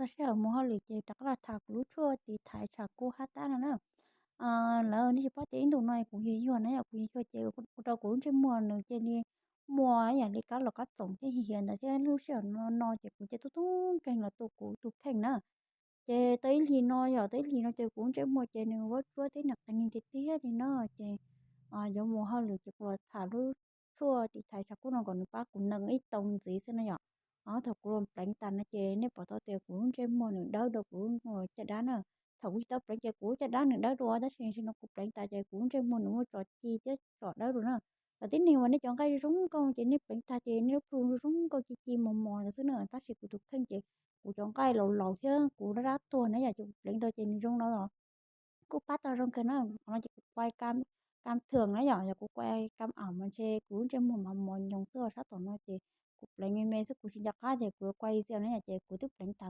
txog sij hawm mus hauj lwm ces rov qab los tham kuv lub tshuaj tiv thaiv tshav kub hab tab no na. Lawv nej tsis paub tias ib ntus no kuv yuag yuag na yom, kuv yuag yuag ces ua rau kuv lub ntsej muag nws cia li muaj yam li kab los kab txoom thiab hiav hiav ntawd thiab lub sij hawm no no ces kuv cia tub tub nkeeg los tua kuv tus kheej na. Ces tau ib hlis no yom, tau ib hlis no ces kuv lub ntsej muag ces nws vuab tsuab thiab nws qis nws tiag tiag li no ces yuav mus hauj lwm ces kuv los tham lub tshuaj tiv thaiv tshav kub no kom nws pab kuv nees ib tau ntxiv xwb na yom. Thaum kuv los pleev tas no ces nej pom tau tias kuv lub ntsej muag nws dawb dua kuv lub caj dab na. Thaum kuv tsis tau pleev ces kuv lub caj dab nws dawb dua tab sis tam sim no kuv pleev tas ces kuv lub ntsej muag nws muaj tso ci thiab tso dawb dua na. Cov tib neeg uas nej cov nqaij zoo nkauj ces nej pleev tag ces nej lub plhu zoo nkauj ci ci mos mos ntawd xwb na, tab sis kuv tus kheej ces kuv cov nqaij laus laus thiab kuv dab dab tuag na yom, ces kuv pleev tau ces nws zoo no los kuj pab tau zoo kawg na. Qhov no ces kuv kuai kam thwm na yom, yog kuv kuai kam am mas ntshe kuv lub ntsej muag mas mos nyoos xwb, sab tom no ces kuv pleev me me xwb kuv tsis nco qab ces kuv kuai xwb na yom, ces kuv twb pleev tas